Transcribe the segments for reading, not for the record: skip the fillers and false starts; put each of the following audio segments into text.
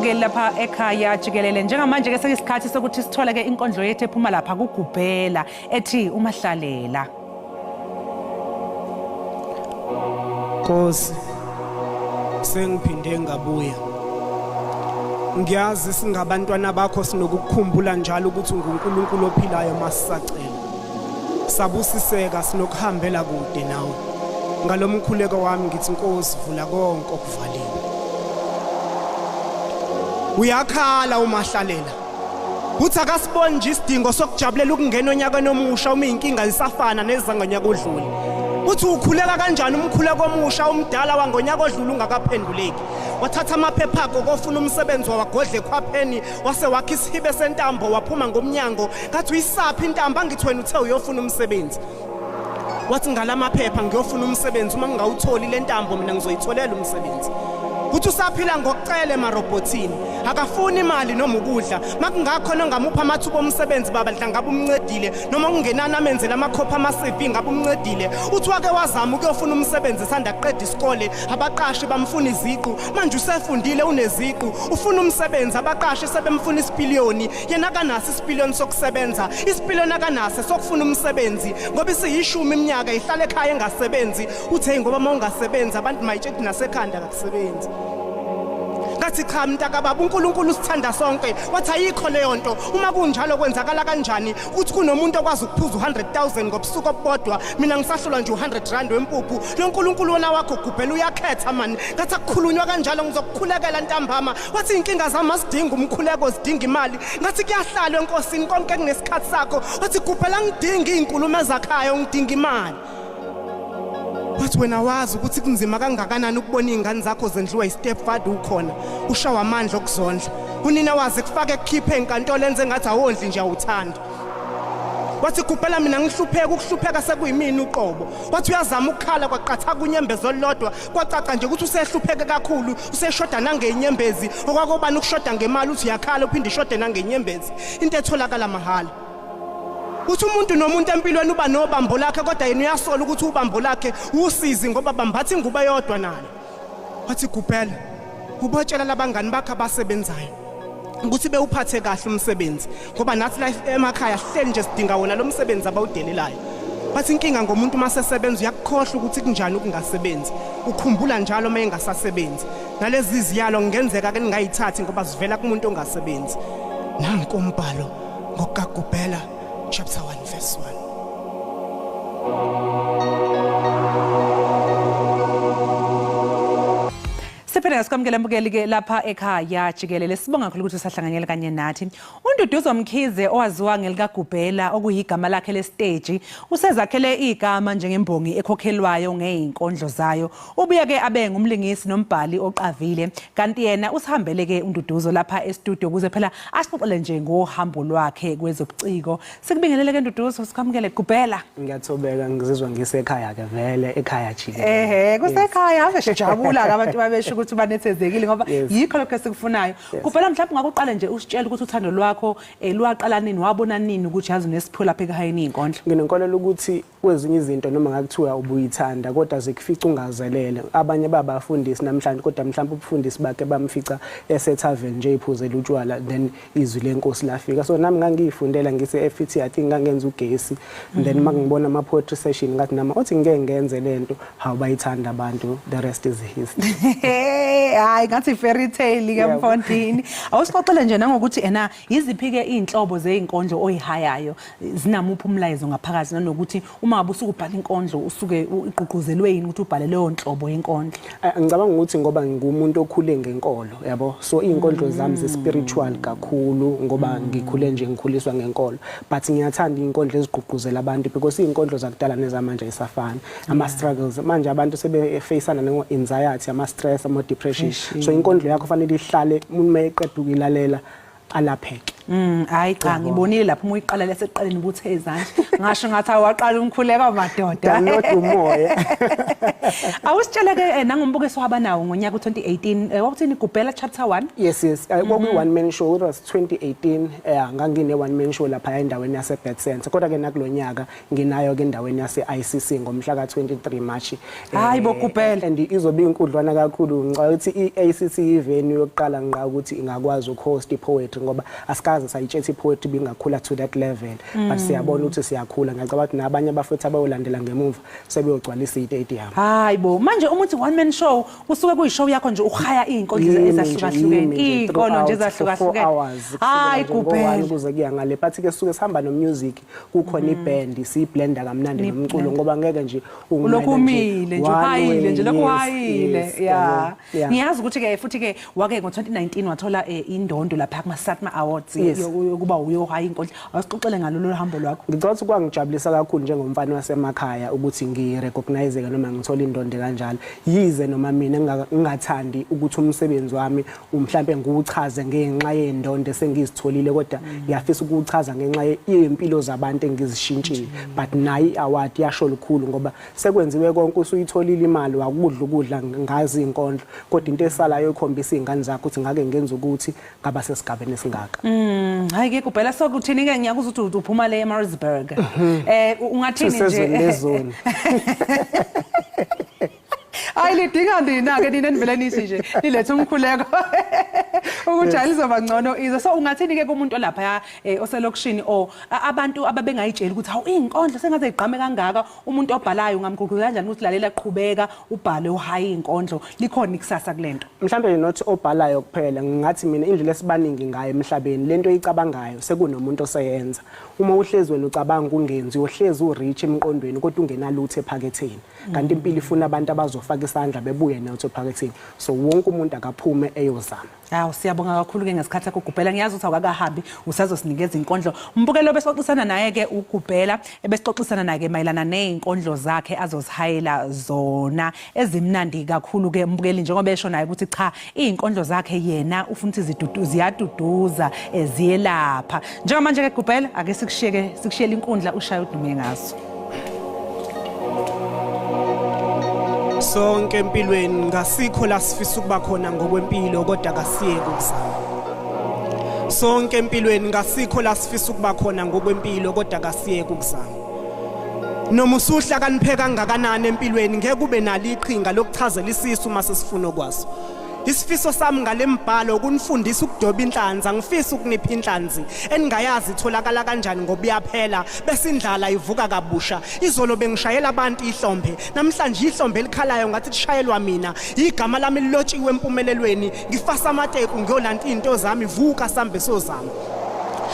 Mbukeli lapha ekhaya jikelele, njengamanje ke sekuyisikhathi sokuthi sithole ke inkondlo yethu ephuma lapha kuGubhela ethi uMahlalela. Nkosi, sengiphinde ngabuya. Ngiyazi singabantwana bakho sinokukukhumbula njalo ukuthi unguNkulunkulu ophilayo masisacela. Sabusiseka sinokuhambela kude nawe. Ngalomkhuleko wami ngithi Nkosi vula konke okuvaliwe. Uyakhala uMahlalela. Uthi akasiboni nje isidingo sokujabulela ukungena onyakweni omusha uma iy'nkinga zisafana nezangonyaka odlule. Uthi ukhuleka kanjani umkhuleko omusha omdala wangonyaka odlule ungakaphenduleki. Wathatha amaphepha akho kofuna umsebenzi wawagodla ekhwapheni wase wakha isihibe sentambo waphuma ngomnyango ngathi uyisaphi intambo angithi wena uthe uyofuna umsebenzi. Wathi ngalamaphepha ngiyofuna umsebenzi uma ngingawutholi le ntambo mina ngizoyitholela umsebenzi. Uthi usaphila ngokucela emarobhothini, akafuni imali noma ukudla. Makungakhona ongamupha amathuba omsebenzi baba dla ngabe umncedile noma okungenani amenzele amakhophi ama-CV ngabe umncedile. Uthi wake wazama ukuyofuna umsebenzi esanda kuqeda isikole, abaqashi bamfuna iziqu. Manje usefundile uneziqu, ufuna umsebenzi abaqashi sebemfuna isipiliyoni. Yena akanaso isipiliyoni sokusebenza, isipiliyoni akanaso sokufuna umsebenzi ngoba isiyishumi iminyaka ihlala ekhaya engasebenzi. Uthi hey ngoba uma ungasebenzi abantu mayitshethi nasekhanda akakusebenzi. Ngathi cha mntakababa uNkulunkulu usithanda sonke. Wathi ayikho leyo nto. Uma kunjalo kwenzakala kanjani ukuthi kunomuntu okwazi ukuphuza u-100,000 ngobusuku obubodwa mina ngisahlolwa nje u-100 rand wempuphu. Lo Nkulunkulu wona wakho gubhela uyakhetha mani. Ngathi akukhulunywa kanjalo ngizokukhulekela ntambama. Wathi iy'nkinga zami azidingi umkhuleko zidinga imali. Ngathi kuyahlalwa enkosini konke kunesikhathi sakho. Wathi gubhela ngidinga iy'nkulumo ezakhayo ngidinga imali. Wathi wena wazi ukuthi kunzima kangakanani ukubona iy'ngane zakho zendliwa yi-stepfather ukhona ushawa amandla okuzondla. Unina waze kufake ekukhiphe enkantolo enze ngathi awondli nje awuthandi. Wathi gubhela mina ngihlupheka ukuhlupheka sekuyimina uqobo. Wathi uyazama ukukhala kwaqatha kunyembezi olulodwa kwacaca nje ukuthi usehlupheke kakhulu useshoda nangenyembezi okwakobani ukushoda ngemali uthi uyakhala uphinde ishode nangenyembezi into etholakala mahhala. Uthi umuntu nomuntu empilweni uba nobambo lakhe kodwa yena uyasola ukuthi ubambo lakhe usizi ngoba bambatha ingubo eyodwa nalo. Wathi gubhela ubotshela labangani bakhe abasebenzayo ukuthi bewuphathe kahle umsebenzi ngoba nathi la emakhaya sihleli nje sidinga wona lo msebenzi abawudelelayo. Bathi inkinga ngomuntu uma sesebenza uyakukhohlwa ukuthi kunjani ukungasebenzi. Ukhumbula njalo uma engasasebenzi. Nalezi ziyalo kungenzeka ke ningayithathi ngoba zivela kumuntu ongasebenzi. Nanku umbhalo ngokukaGubhela chapter 1 verse 1. Siphinde sikwamukele mbukeli ke lapha ekhaya jikelele sibonga kakhulu ukuthi usahlanganyela kanye nathi. UNduduzo Mkhize owaziwa ngelikaGubhela okuyigama lakhe lesiteji usezakhele igama njengembongi ekhokhelwayo ngezinkondlo zayo. Ubuye ke abe ngumlingisi nombhali oqavile kanti yena usihambele ke uNduduzo lapha e-studio ukuze phela asixoxele nje ngohambo lwakhe kwezobuciko. Sikubingelele ke Nduduzo, sikwamukele Gubhela. Ngiyathobeka ngizizwa ngisekhaya ke vele ekhaya jikelele. Ehhe kusekhaya ave sijabula ke abantu babesho ukuthi banethezekile ngoba yikho lokho esikufunayo. Gubhela mhlawumbe ungakuqala nje usitshele ukuthi uthando lwakho lwaqala nini wabona nini ukuthi yazi unesiphiwo lapha ekhayeni izinkondlo. Nginenkolelo ukuthi kwezinye izinto noma ngakuthiwa ubuyithanda kodwa zikufica ungazelele. Abanye babafundisi namhlanje kodwa mhlawumbe ubufundisi bakhe bamfica esethaveni nje iphuzela utshwala then izwi lenkosi lafika. So nami ngangiyifundela ngise FET I think ngangenza ugesi then makungibona ama poetry session ngathi nami othi ngeke ngenze lento hawu bayithanda abantu the rest is history. Hayi ngathi fairy tale ke mfondini. Awusixoxele nje nangokuthi ena yiziphi ke izinhlobo zezinkondlo oyihayayo zinamuphi umlayezo ngaphakathi nanokuthi uma ngabe usuke ubhala inkondlo usuke ugqugquzelwe yini ukuthi ubhale leyo nhlobo yenkondlo? Ngicabanga ukuthi ngoba ngingumuntu okhule ngenkolo yabo so izinkondlo zami zi spiritual kakhulu ngoba ngikhule nje ngikhuliswa ngenkolo but ngiyathanda izinkondlo ezigqugquzela abantu because izinkondlo zakudala nezamanje ayisafani ama struggles manje abantu sebefacana no anxiety ama stress ama depression so inkondlo yakho fanele ihlale umuntu mayeqeda ukuyilalela alapheke. Hayi cha, ngibonile lapho uma uyiqala leseqaleni ubuthe izandla. Ngasho ngathi awaqala umkhuleko madoda. Download umoya. Awusitshele ke nangombukiso wabanawo ngonyaka u2018, wawuthini, Gubhela chapter 1? Yes, kwakuyi one man show. It was 2018, ngangine one man show lapha endaweni yase Bet Center, kodwa ke nakulo nyaka nginayo ke endaweni yase ICC ngomhla ka 23 March. Hayi bo, Gubhela. And izobe inkudlwana kakhulu. Ngicabanga ukuthi i-ACC i-venue yokuqala ngqa ukuthi ingakwazi ukuhost i-poetry, ngoba asikaze sayitshetha i-poetry bingakhula to that level, but siyabona ukuthi siyakhula. Ngiyacabanga ukuthi nabanye abafethu abayolandela ngemuva sebeyogcwalisa i-stadium. Hayi bo, manje uma uthi one man show, usuke kuyishow yakho nje uhaya iy'nkondlo Yimi nje, ezahlukahlukene? Yimi nje Iy'nkondlo nje throughout for 4 ezahlukahlukene. hours, Hayi kusukela nje ngo-1 Gubhela. kuze kuya ngale, but ke suke sihamba no-music, kukhona iband, siyiblenda kamnandi nomculo, ngoba ngeke nje Ulokhu umile nje uhayile nje, lokhu Yes, uhayile. Yes, Ya. yabo, yeah. Ngiyazi ukuthi ke futhi ke wake ngo2019 wathola indondo lapha kuma SATMA Awards yokuba uyohaya inkondlo. Awusixoxele ngalolu hambo lwakho. Ngicabanga ukuthi kwangijabulisa kakhulu njengomfana wasemakhaya ukuthi ngirecognize-ke noma ngithole indondo kanjalo, yize noma mina ngingathandi ukuthi umsebenzi wami mhlampe ngiwuchaze ngenxa yendondo esengizitholile, kodwa ngiyafisa ukuwuchaza ngenxa yey'mpilo zabantu engizishintshile. But nayo i-award yasho lukhulu, ngoba sekwenziwe konke, usuyitholile imali, wakudla ukudla ngazi iy'nkondlo, kodwa into esalayo ikhombisa iy'ngane zakho ukuthi ngake ngenza ukuthi ngaba sesigabeni esingaka. Hayi ke Gubhela, so kuthini ke, ngiyakuzwa ukuthi uphuma le eMaritzburg. Ungathini nje? Sisezweni lezoni. Hayi, lidinga nina ke nina enivele nithi nje nilethe umkhuleko ukuthi hayi, lizoba ngcono izwe. So ungathini ke kumuntu olapha oselokishini or abantu ababengayitsheli ukuthi hawu, iy'nkondlo sengaze igqame kangaka, umuntu obhalayo ungamgqugquzela kanjani ukuthi lalela, qhubeka ubhale, uhaye iy'nkondlo, likhona ikusasa kulento? Mhlawumbe not obhalayo kuphela, ngingathi mina indlela esibaningi ngayo emhlabeni, lento oyicabangayo sekunomuntu oseyenza. Uma uhlezi wena ucabanga ungenzi, uyohlezi urich emqondweni kodwa ungenalutho ephaketheni, kanti impilo ifuna abantu abazofaka isandla bebuye nalutho ephaketheni. So wonke umuntu akaphume eyozama. Hawu, siyabonga kakhulu ke ngesikhathi sakho Gubhela. Ngiyazi ukuthi awukakahambi, usazosinikeza inkondlo. Mbukelo, besixoxisana naye ke uGubhela, ebesixoxisana naye ke mayelana nezinkondlo zakhe azozihayela zona ezimnandi kakhulu ke mbukeli, njengoba esho naye ukuthi cha, izinkondlo zakhe yena ufuna ukuthi zidudu ziyaduduza, ziyelapha. Njengamanje ke Gubhela, ake sikushiyeke, sikushiyele inkundla, ushaye udume ngaso. Sonke empilweni ngasikho la sifisa ukuba khona ngokwempilo, kodwa kasiyeke ukuzama. Sonke empilweni ngasikho la sifisa ukuba khona ngokwempilo, kodwa kasiyeke ukuzama. Noma usuhlakaniphe kangakanani empilweni, ngeke ube nalo iqhinga lokuchazela isisu uma sesifuna okwaso. Isifiso sami ngale mbhalo ukunifundisa ukudoba inhlanzi. Angifisi ukunipha inhlanzi eningayazi itholakala kanjani, ngoba iyaphela bese indlala ivuka kabusha. Izolo bengishayela abantu ihlombe, namhlanje ihlombe elikhalayo ngathi lishayelwa mina. Igama lami lilotshiwe empumelelweni. Ngifasa amateku ngiyolanda iy'nto zami. Vuka, sambe sozama.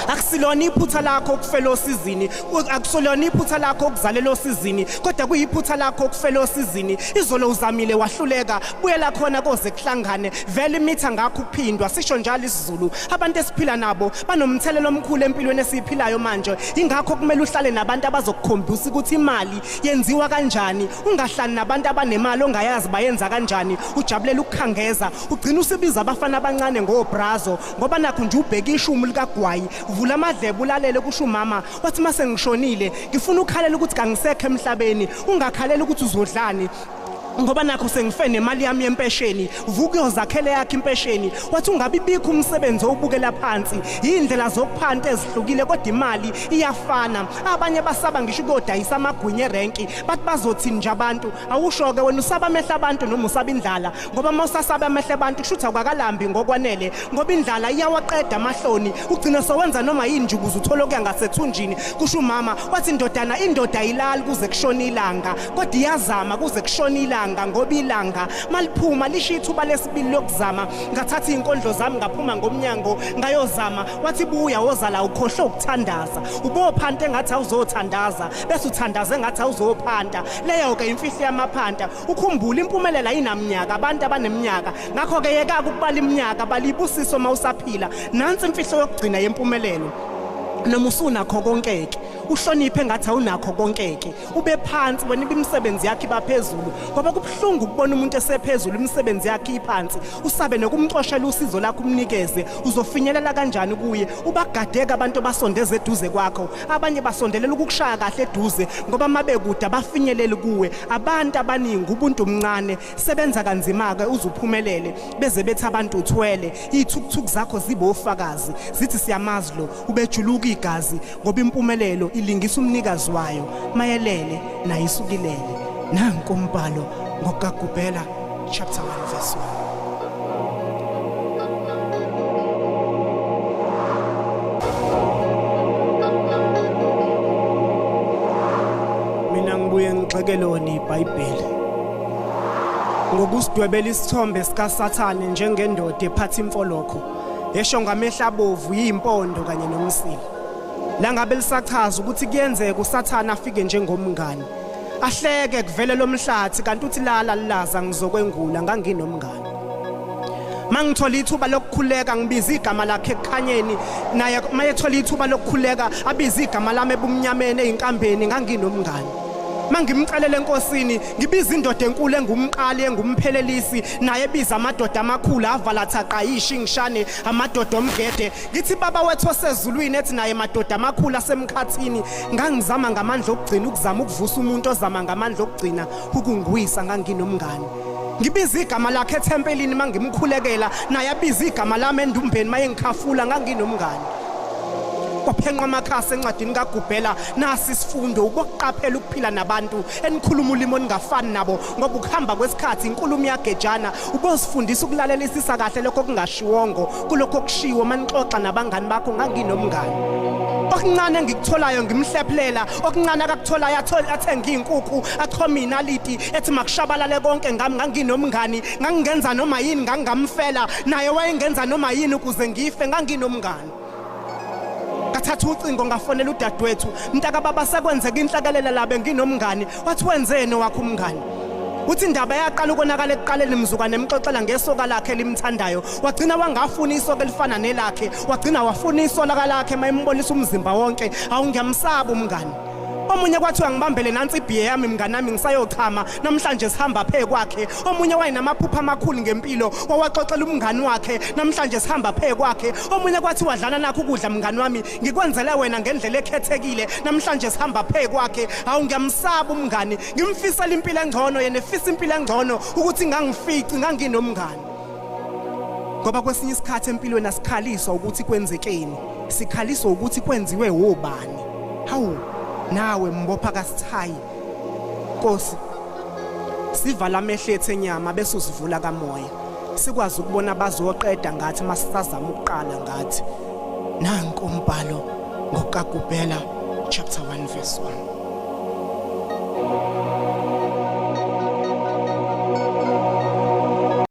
Akusilona iphutha lakho ukufela osizini, akusolona iphutha lakho ukuzalela osizini, kodwa kuyiphutha lakho ukufela osizini. Izolo uzamile wahluleka, buyela khona koze kuhlangane. Vele imitha ngakho ukuphindwa, sisho njalo isiZulu. Abantu esiphila nabo banomthelela omkhulu empilweni esiyiphilayo manje. Ingakho kumele uhlale nabantu abazokukhombisa ukuthi imali yenziwa kanjani. Ungahlali nabantu abanemali ongayazi bayenza kanjani. Ujabulela ukukhangeza, ugcina usibiza abafana abancane ngobrazo, ngoba nakho nje ubheka ishumi likagwayi. Vula amadlebe ulalele, kusho umama. Wathi mase ngishonile ngifuna ukhalela ukuthi kangisekho emhlabeni, ungakhalela ukuthi uzodlani, ngoba nakho sengife nemali yami yempesheni. Vuka uyozakhela yakhe impesheni. Wathi ungabi bikho umsebenzi owubukela phansi, yindlela zokuphanta ezihlukile kodwa imali iyafana. Abanye basaba ngisho ukuyodayisa amagwinya erenki, bathi bazothini nje abantu. Awusho-ke wena, usaba amehlo abantu noma usaba indlala? Ngoba uma usasaba amehlo abantu, kusho ukuthi awukakalambi ngokwanele, ngoba indlala iyawaqeda amahloni, ugcina sowenza noma yini nje ukuze uthole okuya ngasethunjini. Kusho umama wathi, ndodana, indoda ayilali kuze kushone ilanga, kodwa iyazama kuze kushone ilanga, ngoba ilanga maliphuma lishiya ithuba lesibili lokuzama. Ngathatha iy'nkondlo zami ngaphuma ngomnyango ngayozama. Wathi buya wozala, ukhohlwe ukuthandaza, ubophanta engathi awuzothandaza, bese uthandaze engathi awuzophanta. Leyo-ke imfihlo yamaphanta. Ukhumbule, impumelelo ayinaminyaka, abantu abaneminyaka. Ngakho-ke yekake ukubala iminyaka, bala ibusiso uma usaphila. Nansi imfihlo yokugcina yempumelelo. Noma usunakho konke-ke, Uhloniphe ngathi awunakho konke-ke. Ube phansi wena ibe imisebenzi yakhe ibaphezulu ngoba kubuhlungu ukubona umuntu esephezulu imisebenzi yakhe iphansi. Usabe nokumxoshela usizo lakho umnikeze, uzofinyelela kanjani kuye? Ubagadeke abantu obasondeza eduze kwakho. Abanye basondelela ukukushaya kahle eduze ngoba mabekude abafinyeleli kuwe. Abantu abaningi ubuntu mncane. Sebenza kanzima-ke uze uphumelele beze bethi abantu uthwele. Iy'thukuthuku zakho zibe ofakazi zithi siyamazi lo ubejuluka igazi ngoba impumelelo ilingisa umnikazi wayo mayelele naye isukilele. Nanku umbhalo ngokukaGubhela chapter 1 verse 1. Mina ngibuye ngigxeke lona iBhayibheli ngokusidwebela isithombe sikaSathane njengendoda ephatha imfolokho esho ngamehlo abovu yimpondo kanye nomsila. Langabe lisachaza ukuthi kuyenzeka uSathane afike njengomngani ahleke kuvele lomhlathi kanti uthi lala lilaza ngizokwengula nganginomngani. Mangithola ithuba lokukhuleka ngibiza igama lakhe ekukhanyeni naye mayethola ithuba lokukhuleka abiza igama lami ebumnyameni ezinkambeni nganginomngani. Mangimcelela enkosini ngibiza indoda enkulu engumqali engumphelelisi naye ebiza amadoda amakhulu avala thaqa yishingishane amadoda omgede ngithi baba wethu osezulwini ethi naye madoda amakhulu asemkhathini ngangizama ngamandla okugcina ukuzama ukuvusa umuntu ozama ngamandla okugcina ukungiwisa nganginomngani. Ngibiza igama lakhe ethempelini mangimkhulekela naye abiza igama lami endumbeni mayengikhafula nganginomngani. Kwaphenqwa amakhasi encwadini kaGubhela nasi isifundo ubokuqaphela ukuphila nabantu enikhuluma ulimi olungafani nabo ngoba ukuhamba kwesikhathi inkulumo iyagejana ubozifundisa ukulalelisisa kahle lokho okungashiwongo kulokho okushiwo manixoxa nabangani bakho nganginomngani. Okuncane engikutholayo ngimhlephulela okuncane akakutholayo athenge iy'nkukhu achome inaliti ethi makushabalale konke ngami nganginomngani ngangingenza noma yini ngangingamfela naye wayengenza noma yini ukuze ngife nganginomngani. Ngathatha ucingo ngafonela udadewethu mntakababa sekwenzeka inhlekelele la benginomngani wathi wenzeni wakho umngani. Uthi indaba yaqala ukonakala ekuqaleni mzukwane emxoxela ngesoka lakhe elimthandayo wagcina wangafuna isoka elifana nelakhe wagcina wafuna isolaka lakhe mayembonisa umzimba wonke awu ngiyamsaba umngani. Omunye kwathiwa ngibambele nansi ibhiye yami mnganami ngisayochama namhlanje sihamba phe kwakhe. Omunye wayenamaphupho amakhulu ngempilo wawaxoxela umngani wakhe namhlanje sihamba phe kwakhe. Omunye kwathiwa dlana nakho ukudla mngani wami ngikwenzele wena ngendlela ekhethekile namhlanje sihamba phe kwakhe. Awu ngiyamsaba umngani ngimfisela impilo engcono yena efisa impilo engcono ukuthi ngangifici nganginomngani. Ngoba kwesinye isikhathi empilweni asikhaliswa ukuthi kwenzekeni, sikhaliswa ukuthi kwenziwe wobani. Hawu nawe mbopha kasithayi Nkosi sivala amehlo ethu enyama bese usivula kamoya sikwazi ukubona bazoqeda ngathi masisazama ukuqala ngathi. Nanku umbhalo ngokukaGubhela chapter 1 verse 1.